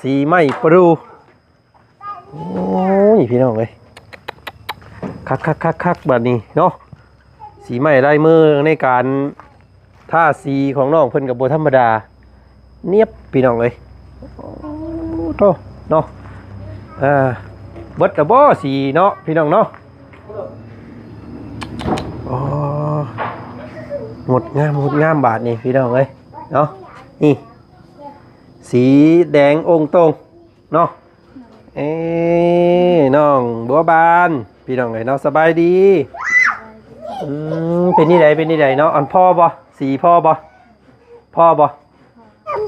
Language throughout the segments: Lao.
ສີໄມ້ປະດູ່. ໂອ້ຍ ພີ່ນ້ອງເອີຍ ຄັກໆໆໆ ບາດນີ້ເນາະ ສີໄມ້ລາຍມືໃນການທາສີຂອງນ້ອງເພິ່ນກໍບໍ່ທຳມະດາ ນຽບ ພີ່ນ້ອງເອີຍ ໂອ້ໂຕເນາະ ອ່າ ເບິດລະບໍ່ສີເນາະ ພີ່ນ້ອງເນາະ ໂອ້ ງົດງາມ ງົດງາມ ບາດນີ້ ພີ່ນ້ອງເອີຍເນາະ ນີ້ ສີແດງອົງໂຕ່ງເນາະ. ເອີ ນ້ອງບົວບານ ພີ່ນ້ອງເອີຍເນາະ ສະບາຍດີ. ອືມ ເປັນຈັ່ງໃດ ເປັນຈັ່ງໃດເນາະ ອັນພໍບໍ່? ສີພໍບໍ່? ພໍບໍ່?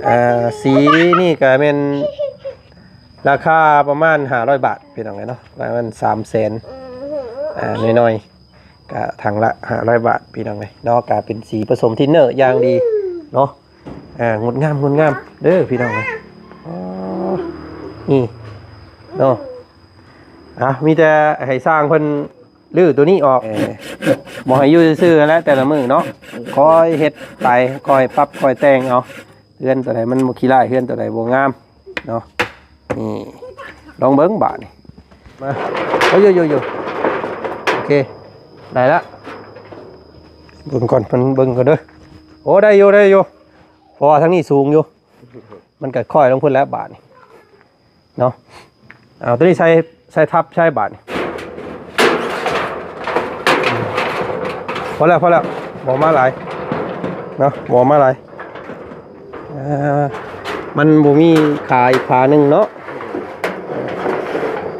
ເອີ ສີນີ້ກະແມ່ນລາຄາປະມານຫ້າຮ້ອຍບາດ ພີ່ນ້ອງເອີຍເນາະ ປະມານສາມແສນ ອ່າ ໜ້ອຍໆ ກະຖັງລະຫ້າຮ້ອຍບາດ ພີ່ນ້ອງເອີຍເນາະ ກະເປັນສີປະສົມທິນເນີຢ່າງດີເນາະ. ອ່າ ງົດງາມ ງົດງາມເດີພີ່ນ້ອງເອີຍ ອໍ ນີ້ເນາະ ອ່າ ມີແຕ່ໃຫ້ຊ່າງເພິ່ນຮື້ໂຕນີ້ອອກ ເອີ ບໍ່ໃຫ້ຢູ່ຊື່ໆ ແຫຼະ ແຕ່ລະມື້ເນາະ ຄອຍເຮັດໄປ ຄອຍປັບ ຄອຍແຕ່ງເອົາ ເຮືອນໂຕໃດມັນບໍ່ຂີ້ລ້າຍ ເຮືອນໂຕໃດບໍ່ງາມເນາະ ນີ້ ລອງເບິ່ງບາດນີ້ ມາ ໂອ້ ໂຢໆ ໂອເຄ ໄດ້ລະ ເບິ່ງກ່ອນ ມັນເບິ່ງກ່ອນເດີ ໂອ້ ໄດ້ຢູ່ ໄດ້ຢູ່ ເພາະວ່າທາງນີ້ສູງຢູ່ ມັນກໍຄ່ອຍລົງພຸ້ນແຫຼະບາດນີ້ເນາະ ເອົາໂຕນີ້ໃສ່ ໃສ່ທັບໃສ່ບາດນີ້ ພໍແລ້ວ ພໍແລ້ວ ບໍ່ມາຫຼາຍເນາະ ບໍ່ມາຫຼາຍ ອ່າ ມັນບໍ່ມີຂາອີກຂາໜຶ່ງເນາະ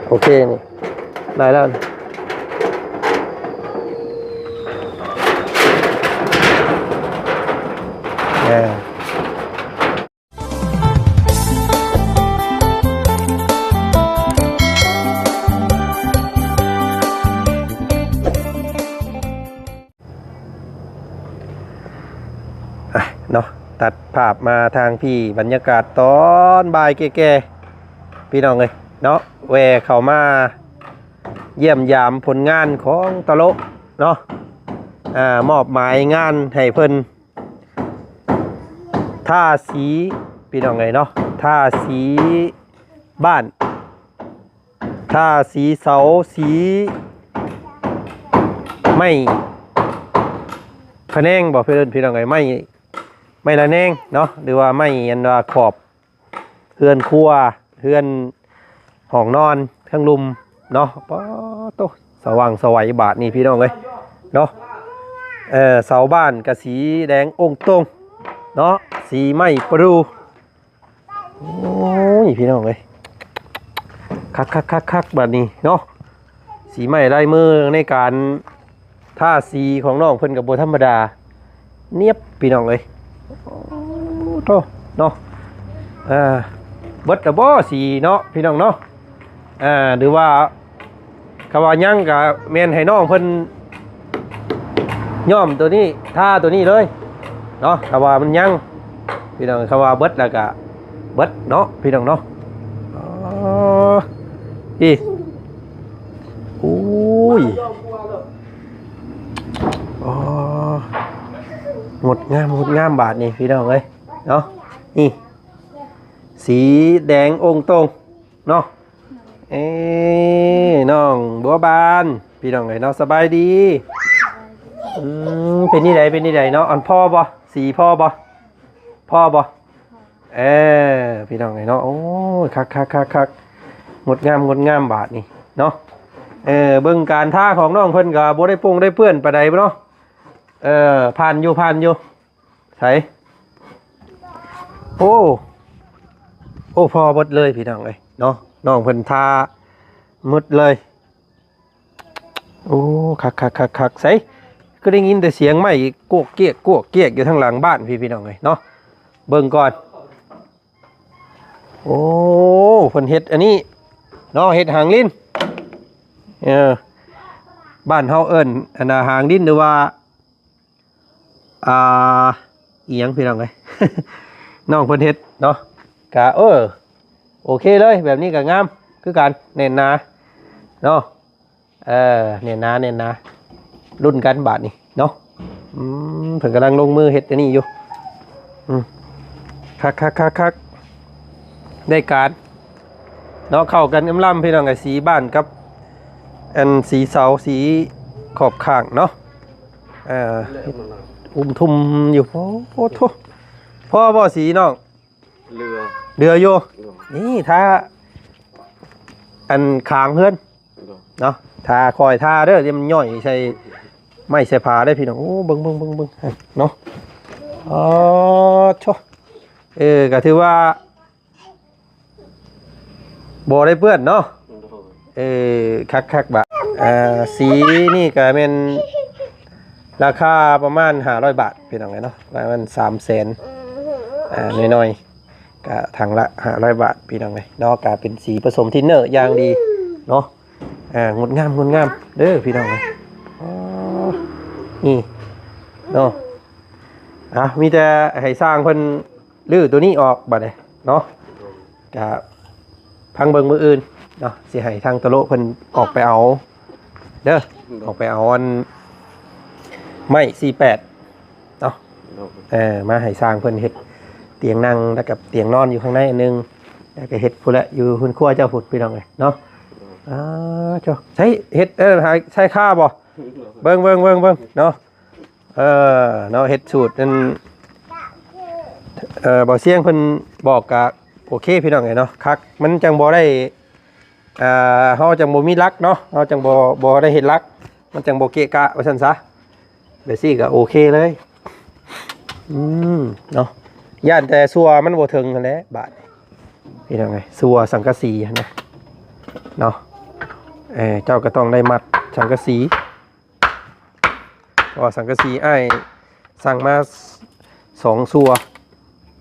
ໂອເຄ ນີ້ ໄດ້ແລ້ວ ເອີ ອ່ະ ເນາະ ຕັດພາບມາທາງພີ້ ບັນຍາກາດຕອນບ່າຍແກ່ໆ ພີ່ນ້ອງເອີຍເນາະ ແວ່ເຂົ້າມາຢ້ຽມຢາມຜົນງານຂອງຕະໂລະເນາະ ອ່າ ມອບໝາຍງານໃຫ້ເພິ່ນ ທາສີ ພີ່ນ້ອງເອີຍເນາະ ທາສີບ້ານ ທາສີເສົາ ສີໄມ້ຂະແໜງບໍ່ ເພິ່ນເອີ້ນ ພີ່ນ້ອງເອີຍ ໄມ້ ໄມ້ລະແນງເນາະ ຫຼືວ່າໄມ້ອັນວ່າຂອບ ເຮືອນຄົວ ເຮືອນຫ້ອງນອນ ເທິງລຸ່ມເນາະ ປາໂຕ ສະຫວ່າງສະໄຫວບາດນີ້ ພີ່ນ້ອງເອີຍເນາະ ເອີ ເສົາບ້ານກະສີແດງອົງໂຕ່ງເນາະ ສີໄມ້ປະດູ່ ໂອ້ຍ ພີ່ນ້ອງເອີຍ ຄັກໆໆໆ ບາດນີ້ເນາະ ສີໄມ້ລາຍມືໃນການ ທາສີຂອງນ້ອງເພິ່ນກໍບໍ່ທຳມະດາ ນຽບ ພີ່ນ້ອງເອີຍ ໂອ້ໂຕເນາະ ອ່າ ເບິດລະບໍ່ສີເນາະ ພີ່ນ້ອງເນາະ ອ່າ ຫຼືວ່າ ຄຳວ່າຍັງກໍແມ່ນໃຫ້ນ້ອງເພິ່ນຍ້ອມໂຕນີ້ ທາໂຕນີ້ເລີຍເນາະ ຖ້າວ່າມັນຍັງ ພີ່ນ້ອງ ຄຳວ່າເບິດແລ້ວກໍເບິດເນາະ ພີ່ນ້ອງເນາະ ອໍ ອີ ໂອ້ຍ ອໍ ງົດງາມ ງົດງາມບາດນີ້ ພີ່ນ້ອງເອີຍເນາະ ນີ້ ສີແດງອົງໂຕ່ງເນາະ ເອີ ນ້ອງບົວບານ ພີ່ນ້ອງເອີຍເນາະ ສະບາຍດີ ອືມ ເປັນຈັ່ງໃດ ເປັນຈັ່ງໃດເນາະ ອັນພໍບໍ່? ສີພໍບໍ່? ພໍບໍ່? ເອີ ພີ່ນ້ອງເອີຍເນາະ ໂອ້ຍ ຄັກໆໆໆ ງົດງາມ ງົດງາມບາດນີ້ເນາະ ເອີ ເບິ່ງການທາຂອງນ້ອງເພິ່ນກໍບໍ່ໄດ້ປົງໄດ້ເປື້ອນປານໃດເນາະ ເອີ ຜ່ານຢູ່ ຜ່ານຢູ່ ໃສ ໂອ້ ໂອ້ ພໍເບິດເລີຍ ພີ່ນ້ອງເອີຍເນາະ ນ້ອງເພິ່ນທາໝົດເລີຍ ໂອ້ ຄັກໆໆໆ ໃສ ຄືໄດ້ຍິນແຕ່ສຽງໄມ້ກວກກຽກ ກວກກຽກຢູ່ທາງຫຼັງບ້ານພີ້ ພີ່ນ້ອງເອີຍເນາະ ເບິ່ງກ່ອນ ໂອ້ ເພິ່ນເຮັດອັນນີ້ເນາະ ເຮັດຫາງລິນ ເອີ ບ້ານເຮົາເອີ້ນອັນນ່າຫາງລິນ ຫຼືວ່າ ອ່າ ອີ່ຫຍັງ ພີ່ນ້ອງເອີຍ ນ້ອງເພິ່ນເຮັດເນາະ ກະ ເອີ ໂອເຄເລີຍ ແບບນີ້ກະງາມຄືກັນ ແໜ້ນໜາເນາະ ເອີ ແໜ້ນໜາ ແໜ້ນໜາ ລຸ້ນກັນບາດນີ້ເນາະ ອືມ ເພິ່ນກຳລັງລົງມືເຮັດອັນນີ້ຢູ່ ອືມ ຄັກໆໆໆ ໄດ້ການເນາະ ເຂົ້າກັນອຳລຳ ພີ່ນ້ອງເອີຍ ສີບ້ານກັບອັນສີເສົາ ສີຂອບຂ້າງເນາະ. ເອີ ອຸ້ມທຸ່ມຢູ່. ໂອ້ໂຫ ພໍບໍ່ສີນ້ອງ? ເຫຼືອ ເຫຼືອຢູ່. ໂດຍ ນີ້ທາອັນຄາງເຮືອນ ໂດຍ ເນາະ ທາ ຄ່ອຍທາເດີ ດຽວມັນຍ່ອຍໃສ່ໄມ້ໃສ່ຜາເດ້ພີ່ນ້ອງ. ໂອ້ ເບິ່ງໆໆໆ ເນາະ. ອໍ ໂທ້ ເອີ ກໍຖືວ່າບໍ່ໄດ້ເປື້ອນເນາະ. ໂດຍ ເອີ ຄັກໆ ບາດ ອ່າ ສີນີ້ກໍແມ່ນລາຄາປະມານຫ້າຮ້ອຍບາດ ພີ່ນ້ອງເອີຍເນາະ ປະມານສາມແສນ ອ່າ ໜ້ອຍໆ ກະຖັງລະຫ້າຮ້ອຍບາດ ພີ່ນ້ອງເອີຍເນາະ. ກະເປັນສີປະສົມທິນເນີຢ່າງດີເນາະ. ອ່າ ງົດງາມ ງົດງາມເດີພີ່ນ້ອງເອີຍ. ອໍ ນີ້ເນາະ. ອ່າ ມີແຕ່ໃຫ້ຊ່າງເພິ່ນຮື້ໂຕນີ້ອອກບາດນີ້ເນາະ. ກະພັງເບິ່ງມື້ອື່ນເນາະ ຊິໃຫ້ທາງຕະໂລະເພິ່ນອອກໄປເອົາເດີ ອອກໄປເອົາອັນໄມ້ສີ່ແປດ ເນາະ. ໂດຍ ເອີ ມາໃຫ້ຊ່າງເພິ່ນເຮັດຕຽງນັ່ງ ແລ້ວກໍຕຽງນອນຢູ່ຂ້າງໃນອັນໜຶ່ງ ແລ້ວກໍເຮັດພຸ້ນແຫຼະ ຢູ່ເຮືອນຄົວເຈົ້າພຸ້ນ ພີ່ນ້ອງເອີຍເນາະ. ໂດຍ ອ່າ ເຈົ້າໃຊ້ເຮັດ ເອີ ໃຊ້ຄ່າບໍ່? ໂດຍ ເບິ່ງໆໆໆ ເນາະ. ເອີ ເນາະ ເຮັດສູດນັ້ນ ເອີ ບ່າວຊຽງເພິ່ນບອກກະໂອເຄ ພີ່ນ້ອງເອີຍເນາະ ຄັກ ມັນຈັ່ງບໍ່ໄດ້ ອ່າ ເຮົາຈັ່ງບໍ່ມີຫຼັກເນາະ ເຮົາຈັ່ງບໍ່ ບໍ່ໄດ້ເຮັດຫຼັກ ມັນຈັ່ງບໍ່ເກະກະວ່າຊັ້ນຊະ. ແບບຊີ້ກໍໂອເຄເລີຍ. ອືມ ເນາະ ຢ້ານແຕ່ຊົວມັນບໍ່ເຖິງຫັ້ນແຫຼະບາດນີ້ ພີ່ນ້ອງເອີຍ ຊົວສັງກະສີຫັ້ນນະເນາະ. ເອີ ເຈົ້າກໍຕ້ອງໄດ້ມັດສັງກະສີ ເພາະວ່າສັງກະສີອ້າຍສັ່ງມາສອງຊົ່ວ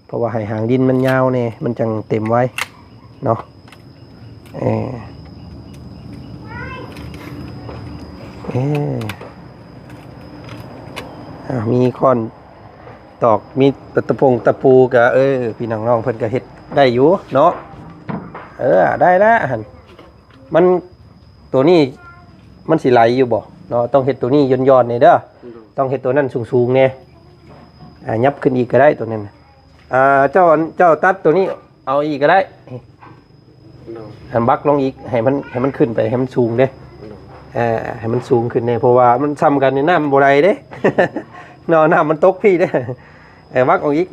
ເພາະວ່າໃຫ້ຫາງດິນມັນຍາວແດ່ ມັນຈັ່ງເຕັມໄວເນາະ. ເອີ ເອີ ອ່າ ມີຄ້ອນຕອກ ມີຕະປົງຕະປູກະ ເອີ ພີ່ນ້ອງໆເພິ່ນກະເຮັດໄດ້ຢູ່ເນາະ. ເອີ ໄດ້ລະຫັ້ນ. ມັນ ໂຕນີ້ມັນຊິໄຫຼຢູ່ບໍ່ເນາະ? ຕ້ອງເຮັດໂຕນີ້ຢ່ອນໆແດ່ເດີ. ໂດຍ ຕ້ອງເຮັດໂຕນັ້ນສູງໆແດ່. ອ່າ ຫຍັບຂຶ້ນອີກກໍໄດ້ໂຕນັ້ນ. ອ່າ ເຈົ້າ ເຈົ້າຕັດໂຕນີ້ເອົາອີກກໍໄດ້. ໂດຍ ໃຫ້ບັກລົງອີກ ໃຫ້ມັນ ໃຫ້ມັນຂຶ້ນໄປ ໃຫ້ມັນສູງເດ້. ໂດຍ ເອີ ໃຫ້ມັນສູງຂຶ້ນແດ່ ເພາະວ່າມັນສ່ຳກັນນີ້ ນ້ຳບໍ່ໄຫຼເດ້ເນາະ. ນ້ຳມັນຕົກພີ້ເດ້. ເອີ ບັກອອກອີກ.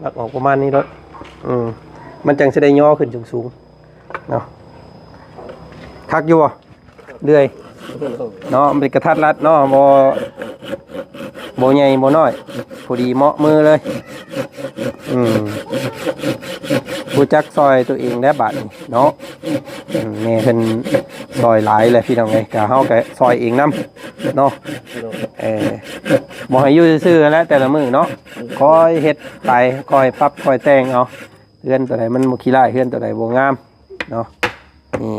ລັກອອກປະມານນີ້ໂລດ. ອືມ ມັນຈັ່ງຊິໄດ້ຍໍຂຶ້ນສູງໆເນາະ. ຄັກຢູ່ບໍ່? ເລື່ອຍເນາະ ມັນເປັນກະທັດລັດເນາະ ບໍ່ ບໍ່ໃຫຍ່ບໍ່ນ້ອຍ ພໍດີເໝາະມືເລີຍ. ອືມ ຮູ້ຈັກຊ່ອຍຕົວເອງແລ້ວບາດນີ້ເນາະ. ອືມ ແມ່ເພິ່ນຊ່ອຍຫຼາຍແຫຼະ ພີ່ນ້ອງເອີຍ ກະເຮົາກະຊ່ອຍເອງນຳເນາະ. ເອີ ບໍ່ໃຫ້ຢູ່ຊື່ໆຫັ້ນແຫຼະ ແຕ່ລະມື້ເນາະ. ຄ່ອຍເຮັດໄປ ຄ່ອຍປັບຄ່ອຍແຕ່ງເອົາ ເຮືອນຕົວໃດມັນບໍ່ຂີ້ລ້າຍ ເຮືອນຕົວໃດບໍ່ງາມເນາະ. ນີ້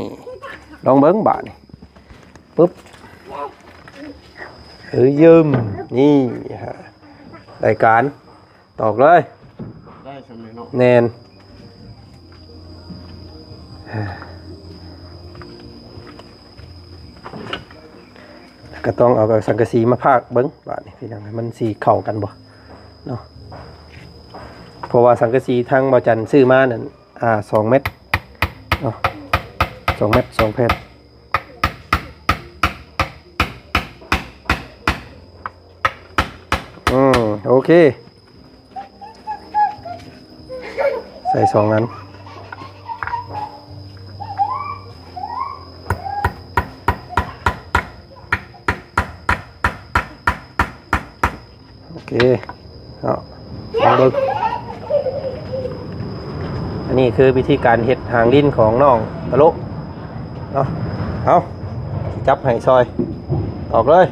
ລອງເບິ່ງບາດນີ້ ປຶບ ເອີ ຢືມ ນີ້ ຮະ ໄດ້ການ ຕອກເລີຍ ໄດ້ຊ່ຳນີ້ເນາະ. ແມ່ນ ແລ້ວກໍຕ້ອງເອົາກັບສັງກະສີມາພາກເບິ່ງບາດນີ້ ພີ່ນ້ອງ ມັນຊິເຂົ້າກັນບໍ່ເນາະ. ເພາະວ່າສັງກະສີທາງບ່າວຈັນຊື້ມານັ້ນ ອ່າ ສອງແມັດເນາະ ສອງແມັດ ສອງແຜ່ນ. ອືມ ໂອເຄ ໃສ່ສອງອັນ. ໂອເຄເນາະ ລອງເບິ່ງ. ອັນນີ້ຄືວິທີການເຮັດຫາງດິນຂອງນ້ອງຕະໂລະເນາະ. ເອົາ ຈັບໃຫ້ຊ່ອຍ ຕອກເລີຍ.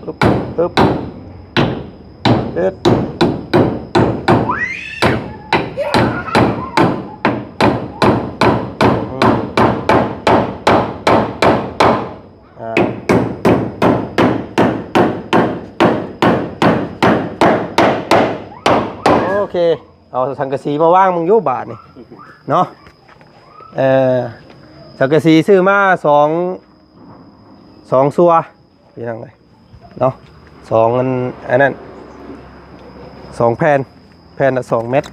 ປຶບ ປຶບ ເດັດ. ອືມ ອ່າ ໂອເຄ ເອົາສັງກະສີມາວາງເບິ່ງຢູ່ບາດນີ້ເນາະ. ເອີ ສັງກະສີຊື້ມາສອງ ສອງຊົ່ວ ພີ່ນ້ອງເອີຍເນາະ ສອງອັນ ອັນນັ້ນ ສອງແຜ່ນ ແຜ່ນລະສອງແມັດ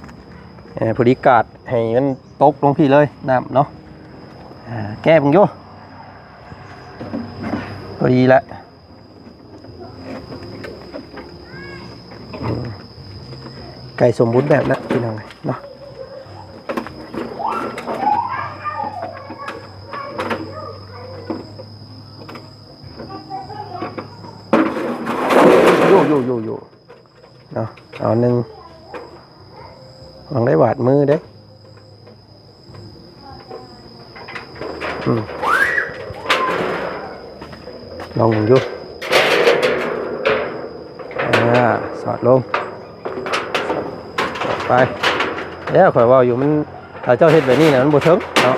ເອີ ພໍດີກາດໃຫ້ມັນຕົກລົງພີ້ເລີຍນ້ຳເນາະ. ອ່າ ແກ້ເບິ່ງຢູ່ ພໍດີລະ. ໃກ້ສົມບູນແບບແລ້ວພີ່ນ້ອງເນາະ. ໂຢໂຢໂຢໂຢ ເນາະ ເອົາໜຶ່ງ ຫວັງໄດ້ບາດມືເດ້. ອືມ ລອງເບິ່ງຢູ່. ອ່າ ສອດລົງ ສອດໄປ. ແລ້ວຂ້ອຍເວົ້າຢູ່ ມັນ ຖ້າເຈົ້າເຮັດແບບນີ້ນະ ມັນບໍ່ເຖິງເນາະ.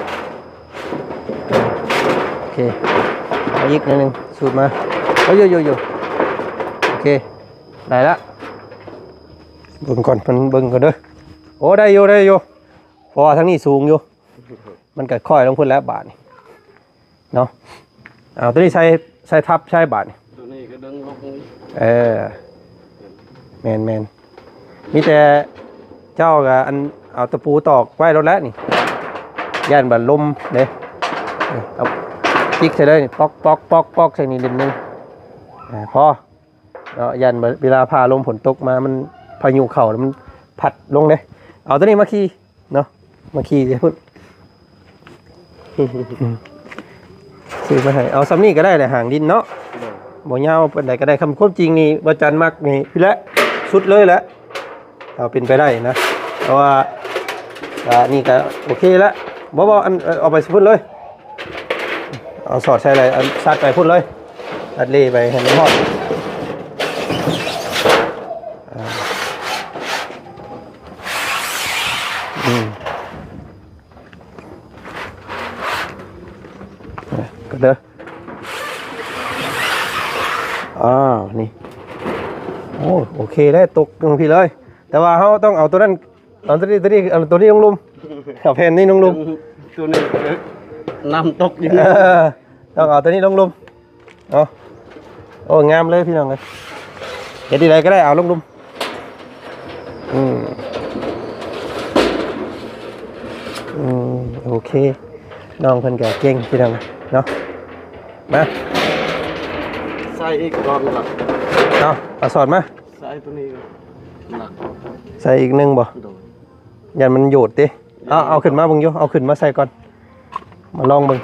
ໂອເຄ ເອົາອີກໜ້ອຍໜຶ່ງ ສູດມາ. ໂອ້ຍ ໂຢໂຢໂຢ ໂອເຄ ໄດ້ລະ. ເບິ່ງກ່ອນ ເພິ່ນເບິ່ງກ່ອນເດີ. ໂອ້ ໄດ້ຢູ່ ໄດ້ຢູ່ ເພາະວ່າທາງນີ້ສູງຢູ່ ມັນກໍຄ່ອຍລົງພຸ້ນແຫຼະບາດນີ້ເນາະ. ເອົາ ຕົວນີ້ໃສ່ ໃສ່ທັບໃສ່ບາດນີ້ ຕົວນີ້ກໍດຶງລົງ. ເອີ ແມ່ນໆ ມີແຕ່ເຈົ້າກໍອັນ ເອົາຕະປູຕອກໄວ້ໂລດແຫຼະນີ້ ຢ້ານບາດລົມເດ້. ເອົາຈິກໃສ່ເລີຍນີ້ ປອກໆໆໆ ໃສ່ນີ້ເຫຼັ້ມໜຶ່ງ ອ່າ ພໍເນາະ. ຢ້ານເວລາຟ້າລົມຝົນຕົກມາ ມັນພາຍຸເຂົ້າ ແລ້ວມັນພັດລົງເດ້. ເອົາຕົວນີ້ມາຂີ່ເນາະ ມາຂີ່ໃສ່ພຸ້ນ ຊື້ມາໃຫ້. ເອົາສ່ຳນີ້ກໍໄດ້ແຫຼະ ຫາງດິນເນາະ ໂດຍ ບໍ່ຍາວປານໃດກໍໄດ້. ຄຳ ຄວາມຈິງນີ້ ວ່າຈັນມັກນີ້ພີ້ແຫຼະ ສຸດເລີຍແຫຼະ ຖ້າເປັນໄປໄດ້ນະ. ເພາະວ່າ ອ່າ ນີ້ກໍໂອເຄລະ. ບໍ່ ບໍ່ ອັນ ເອົາໄປພຸ້ນເລີຍ ເອົາສອດໃສ່ເລີຍ ອັນ ສັດໄປພຸ້ນເລີຍ ອັດເລໄປໃຫ້ມັນຮອດ. ອ່າ ອືມ ກໍເດີ ອ້າວ ນີ້ ໂອ້ ໂອເຄເດ້ ຕົກລົງພີ້ເລີຍ. ແຕ່ວ່າເຮົາຕ້ອງເອົາຕົວນັ້ນ ເອົາຕົວນີ້ ຕົວນີ້ ເອົາຕົວນີ້ລົງລຸ່ມ ເອົາແຜ່ນນີ້ລົງລຸ່ມ. ຕົວນີ້ ນ້ຳຕົກຢູ່ ເອີ ຕ້ອງເອົາຕົວນີ້ລົງລຸ່ມ. ເອົາ ໂອ້ ງາມເລີຍພີ່ນ້ອງເອີຍ ເຮັດທີ່ໃດກໍໄດ້ ເອົາລົງລຸ່ມ. ອືມ ອືມ ໂອເຄ ນ້ອງເພິ່ນກໍເກັ່ງພີ່ນ້ອງເນາະ. ມາ ໃສ່ອີກກ່ອນລະ ເອົາ ເອົາສອດມາ ໃສ່ຕົວນີ້ ໜັກ ໃສ່ອີກໜຶ່ງບໍ່? ໂດຍ ຢ້ານມັນໂຍດຕິ. ເອົາ ເອົາຂຶ້ນມາເບິ່ງຢູ່ ເອົາຂຶ້ນມາໃສ່ກ່ອນ ມາລອງເບິ່ງ.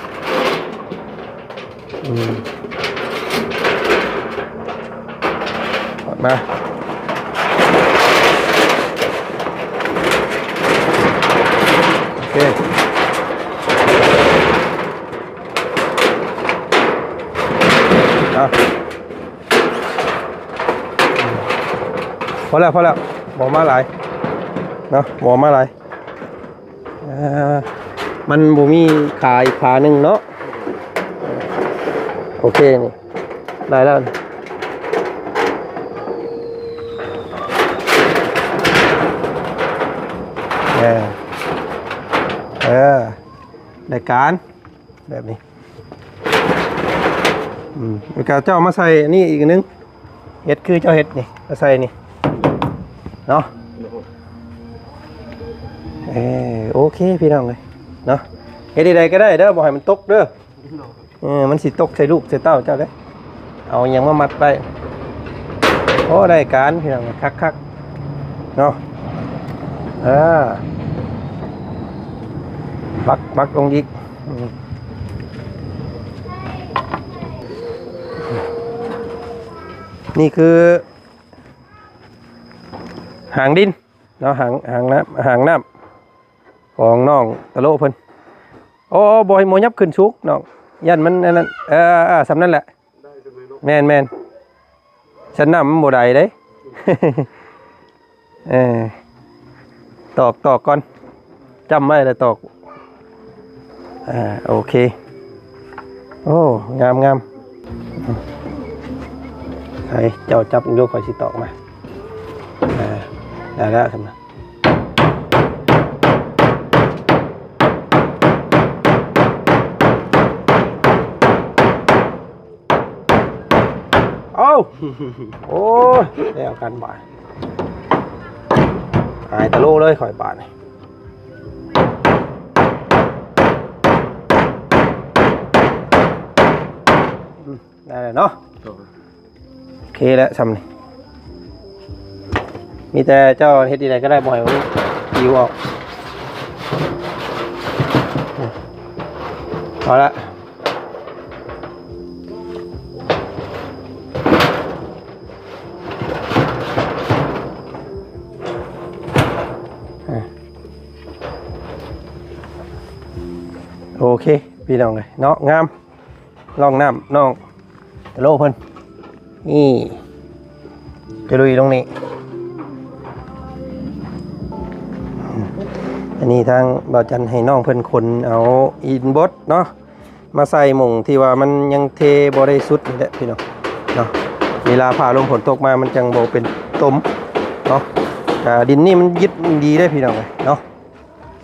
ອືມ ມາ ໂອເຄ ເອົາ ພໍແລ້ວ ພໍແລ້ວ ບໍ່ມາຫຼາຍເນາະ ບໍ່ມາຫຼາຍ. ອ່າ ມັນບໍ່ມີຂາອີກຂາໜຶ່ງເນາະ. ໂອເຄ ນີ້ ໄດ້ແລ້ວ. ເອີ ເອີ ໄດ້ການ ແບບນີ້. ອືມ ແລ້ວກໍເຈົ້າມາໃສ່ອັນນີ້ອີກໜຶ່ງ ເຮັດຄືເຈົ້າເຮັດນີ້ ມາໃສ່ນີ້ເນາະ. ເອີ ໂອເຄພີ່ນ້ອງເອີຍເນາະ ເຮັດໃດໆກໍໄດ້ເດີ ບໍ່ໃຫ້ມັນຕົກເດີ. ເອີ ມັນຊິຕົກໃສ່ລູກໃສ່ເຕົ້າເຈົ້າເດ້. ເອົາຫຍັງມາມັດໄວ້. ໂອ້ ໄດ້ການພີ່ນ້ອງ ຄັກໆ ເນາະ. ເອີ ປັກ ປັກລົງອີກ. ອືມ ນີ້ຄືຫາງດິນເນາະ ຫາງ ຫາງນ້ຳ ຫາງນ້ຳຂອງນ້ອງຕະໂລເພິ່ນ. ໂອ້ ບໍ່ໃຫ້ ບໍ່ຫຍັບຂຶ້ນສູງນ້ອງ ຢ້ານມັນອັນນັ້ນ. ເອີ ເອີ ສ່ຳນັ້ນແຫຼະ. ໄດ້ສ່ຳນີ້ເນາະ. ແມ່ນໆ ຊັ້ນນ້ຳມັນບໍ່ໄດ້ເດ້. ເອີ ຕອກ ຕອກກ່ອນ ຈ້ຳໄວ້ແລ້ວຕອກ. ອ່າ ໂອເຄ. ໂອ້ ງາມໆ. ໃຫ້ເຈົ້າຈັບຢູ່ ຂ້ອຍຊິຕອກມາ. ອ່າ ໄດ້ແລ້ວຊັ້ນນະ. ເອົ້າ ໂອ້ຍ ແລ້ວກັນບາດ ຫາຍຕະໂລເລີຍຂ້ອຍບາດນີ້. ໄດ້ແລ້ວເນາະ ໂດຍ ໂອເຄແລ້ວຊ່ຳນີ້ ມີແຕ່ເຈົ້າເຮັດທີ່ໃດກໍໄດ້ ບໍ່ໃຫ້ມັນປິວອອກ ເອົາລະ ໂອເຄ ພີ່ນ້ອງເອີຍເນາະ ງາມ ຮ່ອງນ້ຳນ້ອງຕະໂລເພິ່ນ ນີ້ ຈະລຸຍລົງນີ້ ອັນນີ້ທາງບ່າວຈັນໃຫ້ນ້ອງເພິ່ນຂົນເອົາອິນບົດເນາະ ມາໃສ່ໝ່ອງທີ່ວ່າມັນຍັງເທບໍ່ໄດ້ສຸດນີ້ແຫຼະພີ່ນ້ອງເນາະ ເວລາຟ້າລົມຝົນຕົກມາມັນຈັ່ງບໍ່ເປັນຕົມເນາະ ກະດິນນີ້ມັນຍຶດດີເດ້ພີ່ນ້ອງເອີຍເນາະ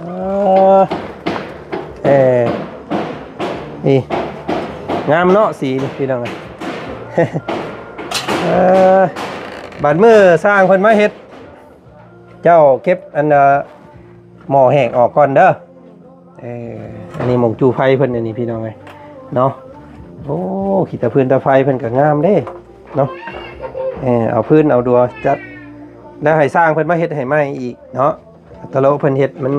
ເອີ ເອີ ນີ້ ງາມເນາະສີນີ້ພີ່ນ້ອງເອີຍ ເອີ ບາດມື້ຊ່າງເພິ່ນມາເຮັດ ເຈົ້າເກັບອັນ ເອີ ໝໍ້ແຫ້ງອອກກ່ອນເດີ ເອີ ອັນນີ້ໝ່ອງຈູ່ໄຟເພິ່ນ ອັນນີ້ພີ່ນ້ອງເອີຍເນາະ ໂອ້ ຂີ້ຕາຟືນຕາໄຟເພິ່ນກໍງາມເດ້ເນາະ ເອີ ເອົາຟືນເອົາດັວຈັດ ແລ້ວໃຫ້ຊ່າງເພິ່ນມາເຮັດໃຫ້ໃໝ່ອີກເນາະ ຕະໂລເພິ່ນເຮັດມັນ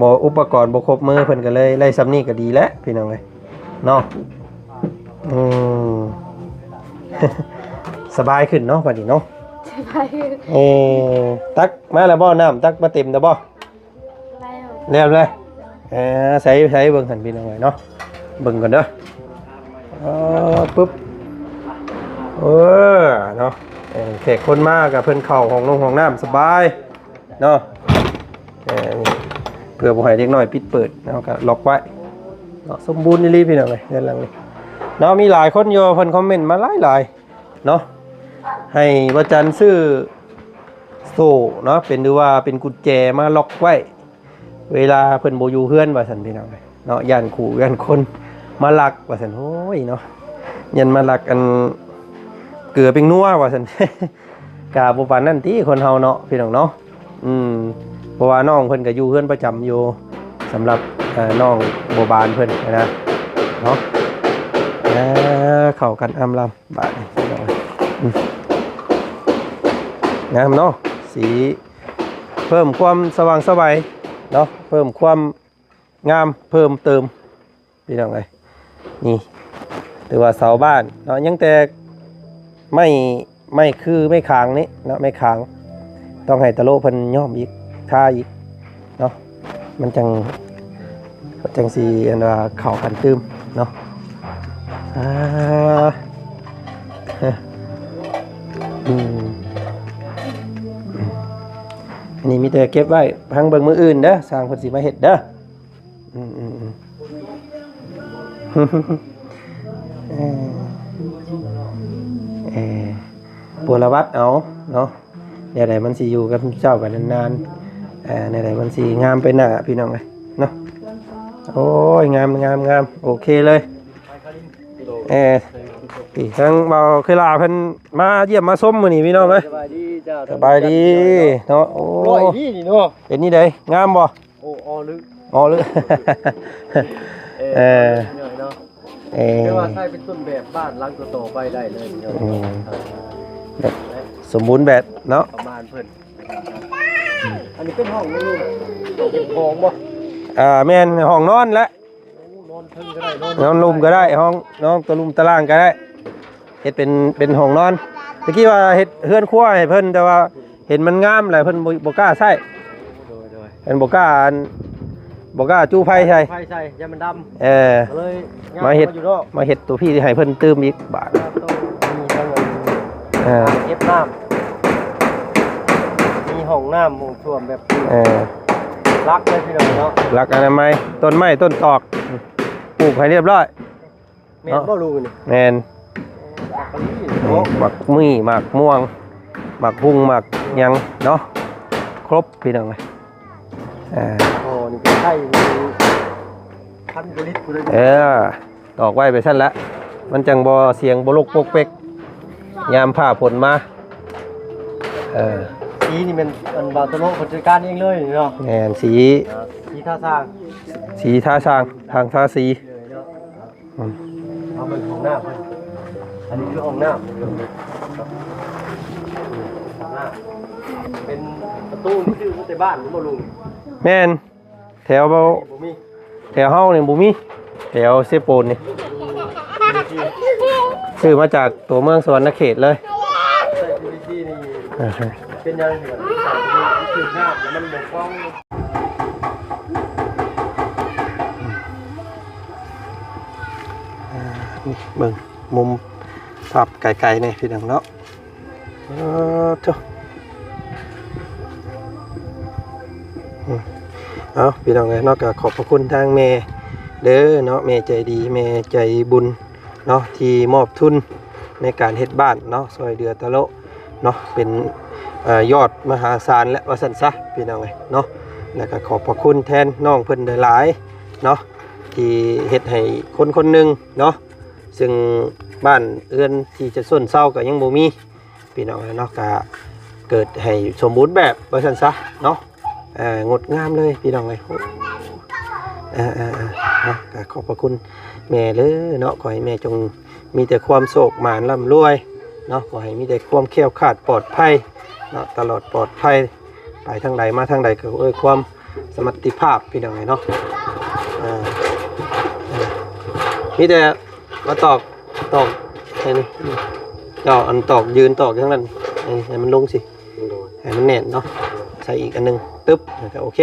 ບໍ່ ອຸປະກອນບໍ່ຄົບມື ເພິ່ນກໍເລີຍໄດ້ຊ່ຳນີ້ກໍດີແລ້ວພີ່ນ້ອງເອີຍເນາະ ອືມ ສະບາຍຂຶ້ນເນາະ ບາດນີ້ເນາະ ສະບາຍຂຶ້ນ ເອີ ຕັກມາແລ້ວບໍ່ ນ້ຳຕັກມາເຕັມແລ້ວບໍ່ ແລ້ວ ແລ້ວເລີຍ ເອີ ໃສ່ ໃສ່ເບິ່ງຫັ້ນພີ່ນ້ອງເອີຍເນາະ ເບິ່ງກ່ອນເດີ ເອີ ປຶບ ເອີ ເນາະ ເອີ ແຂກຄົນມາກໍເພິ່ນເຂົ້າຫ້ອງນົງຫ້ອງນ້ຳສະບາຍເນາະ ເອີ ເພື່ອບໍ່ໃຫ້ເດັກນ້ອຍປິດເປີດເນາະ ກໍລັອກໄວ້ເນາະ ສົມບູນອີ່ຫຼີພີ່ນ້ອງເອີຍ ເຮືອນຫຼັງນີ້ເນາະ ມີຫຼາຍຄົນຢູ່ ເພິ່ນຄອມເມັນມາຫຼາຍໆ ເນາະ ໃຫ້ບ່າວຈັນຊື້ໂສ້ເນາະ ເປັນ ຫຼືວ່າເປັນກຸນແຈມາລັອກໄວ້ ເວລາເພິ່ນບໍ່ຢູ່ເຮືອນວ່າຊັ້ນພີ່ນ້ອງເນາະ ຢ້ານຂູ່ຢ້ານຄົນມາລັກວ່າຊັ້ນ ໂອ້ຍເນາະ ຢ້ານມາລັກອັນເກືອແປ້ງນົວວ່າຊັ້ນ ກະບໍ່ປານນັ້ນຕິຄົນເຮົາເນາະ ພີ່ນ້ອງເນາະ ອືມ ເພາະວ່ານ້ອງເພິ່ນກໍຢູ່ເຮືອນປະຈຳຢູ່ ສຳລັບ ເອີ ນ້ອງບົວບານເພິ່ນນະເນາະ ເອີ ເຂົ້າກັນອຳລຳບາດນີ້ ອືມ ງາມເນາະ ສີເພີ່ມຄວາມສະຫວ່າງສະໄຫວເນາະ ເພີ່ມຄວາມງາມເພີ່ມເຕີມ ພີ່ນ້ອງເອີຍ ນີ້ ຖືວ່າເສົາບ້ານເນາະ ຍັງແຕ່ໄມ້ ໄມ້ຄືໄມ້ຄາງນີ້ເນາະ ໄມ້ຄາງ ຕ້ອງໃຫ້ຕະໂລເພິ່ນຍ້ອມອີກ ທາອີກເນາະ ມັນຈັ່ງ ມັນຈັ່ງຊິອັນວ່າເຂົ້າກັນຕື່ມເນາະ ອ່າ ອືມ ອັນນີ້ມີແຕ່ເກັບໄວ້ ພັງເບິ່ງມື້ອື່ນເດີ ຊ່າງເພິ່ນຊິມາເຮັດເດີ. ອືມ ເອີ ເອີ ບົວລະວັດເອົາເນາະ ແນວໃດມັນຊິຢູ່ກັບເຈົ້າໄປນານໆ ເອີ ແນວໃດມັນຊິງາມໄປໜ້າ ພີ່ນ້ອງເອີຍເນາະ. ໂອ້ຍ ງາມ ງາມ ງາມ ໂອເຄເລີຍ. ເອີ ນີ້ທາງເບົາເຄີລາເພິ່ນມາຢ້ຽມມາຊົມມື້ນີ້ ພີ່ນ້ອງເອີຍ. ສະບາຍດີເຈົ້າ ສະບາຍດີເນາະ. ໂອ້ ເປັນນີ້ໃດ ງາມບໍ່? ໂອ້ ອໍລຶ ອໍລຶ ເອີ ເອີ ເນາະ ເອີ ແຕ່ວ່າໃຊ້ເປັນຕົ້ນແບບບ້ານຫຼັງຕໍ່ໆໄປໄດ້ເລີຍ. ອືມ ແບບສົມບູນແບບເນາະ ປະມານເພິ່ນ. ອັນນີ້ເປັນຫ້ອງ ຫ້ອງເກັບຂອງບໍ່? ອ່າ ແມ່ນ ຫ້ອງນອນແຫຼະ. ໂອ້ ນອນເທິງກໍໄດ້ ນອນລຸ່ມກໍໄດ້ ຫ້ອງ ນອນຕະລຸ່ມຕະລ່າງກໍໄດ້. ເຮັດເປັນ ເປັນຫ້ອງນອນ. ຕະກີ້ວ່າເຮັດເຮືອນຄົວໃຫ້ເພິ່ນ ແຕ່ວ່າເຫັນມັນງາມແລ້ວເພິ່ນບໍ່ ບໍ່ກ້າໃຊ້. ໂດຍໆ ເພິ່ນບໍ່ກ້າ ອັນ ບໍ່ກ້າຈູ້ໄຟໃສ່ ໄຟໃສ່ ຢ້ານມັນດຳ. ເອີ ກໍເລີຍ ມາເຮັດ ມາເຮັດຕົວພີ້ໃຫ້ເພິ່ນຕື່ມອີກບາດ. ເອີ ເກັບນ້ຳ ມີຫ້ອງນ້ຳຫ້ອງ ຖ້ວມແບບ ເອີ ຫຼັກເລີຍ ພີ່ນ້ອງເນາະ. ຫຼັກອະນາໄມ ຕົ້ນໄມ້ຕົ້ນຕອກ ປູກໃຫ້ລຽບຮ້ອຍ. ແມ່ນບໍ່ລຸງນີ້? ແມ່ນ ເອີ ໝາກມີ້ ໝາກມ່ວງ ໝາກຮຸ່ງ ໝາກຫຍັງເນາະ ຄົບ ພີ່ນ້ອງເອີຍ. ອ່າ ອໍ ນີ້ເປັນໄຂ່ ພັນກວ່າລິດພຸ້ນເລີຍ. ເອີ ຕອກໄວ້ໄປຊັ້ນລະ ມັນຈັ່ງບໍ່ສຽງບໍ່ລົກປົກເປັກ ຍາມຟ້າຝົນມາ. ເອີ ສີນີ້ແມ່ນອັນບ່າວຕະໂລະເພິ່ນຈັດການເອງເລີຍເນາະ? ແມ່ນ ສີ ອ່າ ສີທາສ້າງ ສີທາສ້າງ ທາງທາສີ. ອືມ ເຮົາເບິ່ງຫ້ອງນ້ຳເພິ່ນ ອັນນີ້ຄືຫ້ອງນ້ຳ ເປັນປະຕູນີ້ຊື້ມາແຕ່ບ້ານບໍ່ລຸງ? ແມ່ນ ແຖວ ບໍ່ມີ ແຖວເຮົານີ້ບໍ່ມີ ແຖວເຊໂປນນີ້ ຊື້ມາຈາກຕົວເມືອງສະຫວັນນະເຂດເລີຍ. ໃຊ້ ພີວີຊີ ນີ້ ອ່າຮະ ເປັນຫຍັງ ຖືກນ້ຳແລ້ວມັນບໍ່ຟອງ? ອ່າ ເບິ່ງມຸມພາບໄກໆ ແດ່ພີ່ນ້ອງເນາະ. ເອີ ໂທ້ ອືມ ເອົາ ພີ່ນ້ອງເອີຍເນາະ ກໍຂອບພະຄຸນທາງແມ່ເດີເນາະ ແມ່ໃຈດີ ແມ່ໃຈບຸນເນາະ ທີ່ມອບທຶນໃນການເຮັດບ້ານເນາະ ຊ່ວຍເຫຼືອຕະໂລະເນາະ ເປັນ ເອີ ຍອດມະຫາສານແຫຼະ ວ່າຊັ້ນຊະ ພີ່ນ້ອງເອີຍເນາະ. ແລ້ວກໍຂອບພະຄຸນແທນນ້ອງເພິ່ນຫຼາຍໆເນາະ ທີ່ເຮັດໃຫ້ຄົນຄົນໜຶ່ງເນາະ ຊຶ່ງບ້ານເຮືອນທີ່ຈະຊົນເຊົາກໍຍັງບໍ່ມີ ພີ່ນ້ອງເອີຍເນາະ ກະເກີດໃຫ້ສົມບູນແບບວ່າຊັ້ນຊະເນາະ. ເອີ ງົດງາມເລີຍພີ່ນ້ອງເອີຍ. ເອີໆໆ ເນາະ ກະຂອບພະຄຸນແມ່ເລີຍເນາະ ຂໍໃຫ້ແມ່ຈົ່ງມີແຕ່ຄວາມໂຊກໝານລ່ຳລວຍເນາະ ຂໍໃຫ້ມີແຕ່ຄວາມແຄ້ວຄາດປອດໄພເນາະ ຕະຫຼອດປອດໄພ ໄປທາງໃດມາທາງໃດກໍດ້ວຍຄວາມສະມັດຕິພາບ ພີ່ນ້ອງເອີຍເນາະ. ເອີ ເອີ ມີແຕ່ມາຕອກ ຕອກໃຫ້ນີ້ ເຈົ້າອັນຕອກ ຢືນຕອກທາງນັ້ນ ໃຫ້ ໃຫ້ມັນລົງຊິ ໂດຍ ໃຫ້ມັນແໜ້ນເນາະ. ໃສ່ອີກອັນໜຶ່ງ ຕຶບ ແລ້ວກໍໂອເຄ.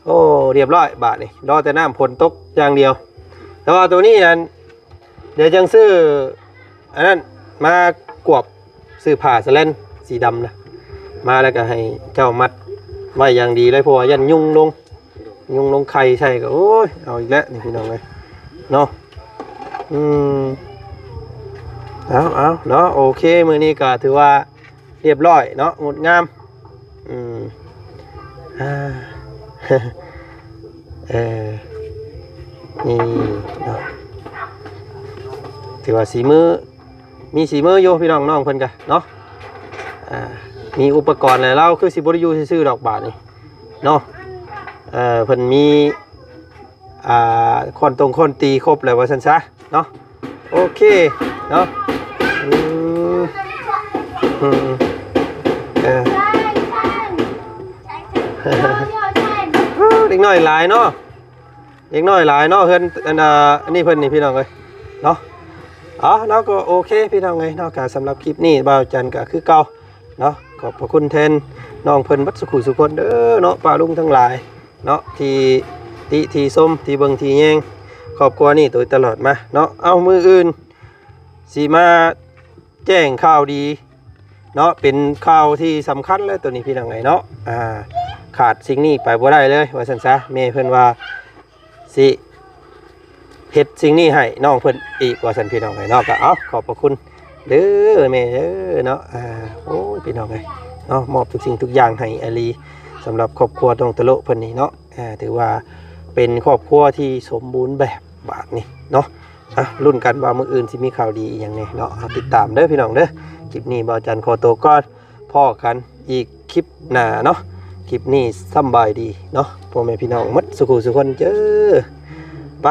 ໂອ້ ລຽບຮ້ອຍບາດນີ້ ລໍແຕ່ນ້ຳຝົນຕົກຢ່າງດຽວ. ແຕ່ວ່າໂຕນີ້ນັ້ນ ດຽວຈັ່ງຊື້ອັນນັ້ນມາກວບ ຊື້ຜ້າສະແລນສີດຳນະ ມາແລ້ວກໍໃຫ້ເຈົ້າມັດໄວ້ຢ່າງດີເລີຍ ເພາະວ່າຢ້ານຍຸງລົງ ຍຸງລົງໄຂ່ໃສ່ກໍ ໂອ້ຍ ເອົາອີກແລ້ວນີ້ ພີ່ນ້ອງເອີຍເນາະ. ອືມ ເອົາໆ ເນາະ ໂອເຄ ມື້ນີ້ກໍຖືວ່າ ລຽບຮ້ອຍເນາະ ງົດງາມ. ອືມ ອ່າ ເອີ ນີ້ເນາະ ຖືວ່າສີມື ມີສີມືຢູ່ພີ່ນ້ອງ ນ້ອງເພິ່ນກະເນາະ. ອ່າ ມີອຸປະກອນແລ້ວ ລາວຄືຊິບໍ່ໄດ້ຢູ່ຊື່ໆດອກບາດນີ້ເນາະ. ເອີ ເພິ່ນມີ ອ່າ ຄ້ອນຕົງຄ້ອນຕີຄົບແລ້ວວ່າຊັ້ນຊະເນາະ. ໂອເຄເນາະ. ອືມ ອືມ ເອີ ເດັກນ້ອຍຫຼາຍເນາະ ເດັກນ້ອຍຫຼາຍເນາະ ເຮືອນ ອັນ ອັນນີ້ເພິ່ນນີ້ ພີ່ນ້ອງເອີຍເນາະ. ເອົາ ເນາະ ກໍໂອເຄ ພີ່ນ້ອງເອີຍເນາະ. ກໍສຳລັບຄລິບນີ້ ບ່າວຈັນກໍຄືເກົ່າເນາະ ຂອບພະຄຸນແທນນ້ອງເພິ່ນເບິດສູ່ຄູ່ສູ່ຄົນເດີເນາະ ປ້າລຸງທັງຫຼາຍ ເນາະ ທີ່ຕິທີ່ຊົມ ທີ່ເບິ່ງທີ່ແຍງຄອບຄົວນີ້ໂດຍຕະຫຼອດມາເນາະ. ເອົາ ມື້ອື່ນຊິມາແຈ້ງຂ່າວດີເນາະ ເປັນຂ່າວທີ່ສຳຄັນເລີຍໂຕນີ້ ພີ່ນ້ອງເອີຍເນາະ. ອ່າ ຂາດສິ່ງນີ້ໄປບໍ່ໄດ້ເລີຍວ່າຊັ້ນຊະ ແມ່ເພິ່ນວ່າ ຊິເຮັດສິ່ງນີ້ໃຫ້ນ້ອງເພິ່ນອີກວ່າຊັ້ນ ພີ່ນ້ອງເອີຍເນາະ. ກໍເອົາ ຂອບພະຄຸນເດີແມ່ເດີເນາະ. ອ່າ ໂອ້ຍ ພີ່ນ້ອງເອີຍເນາະ ມອບທຸກສິ່ງທຸກຢ່າງໃຫ້ອີ່ຫຼີ ສຳລັບຄອບຄົວນ້ອງຕະໂລະເພິ່ນນີ້ເນາະ. ອ່າ ຖືວ່າເປັນຄອບຄົວທີ່ສົມບູນແບບບາດນີ້ເນາະ. ອ່ະ ລຸ້ນກັນວ່າມື້ອື່ນຊິມີຂ່າວດີອີ່ຫຍັງແດ່ເນາະ. ເຮົາຕິດຕາມເດີພີ່ນ້ອງເດີ. ຄລິບນີ້ບ່າວຈັນຂໍໂຕກ່ອນ ພໍ້ກັນອີກຄລິບໜ້າເນາະ. ຄລິບນີ້ສຳບາຍດີເນາະ ພໍ່ແມ່ພີ່ນ້ອງໝົດສູ່ຄູ່ສູ່ຄົນເດີ້. ໄປ.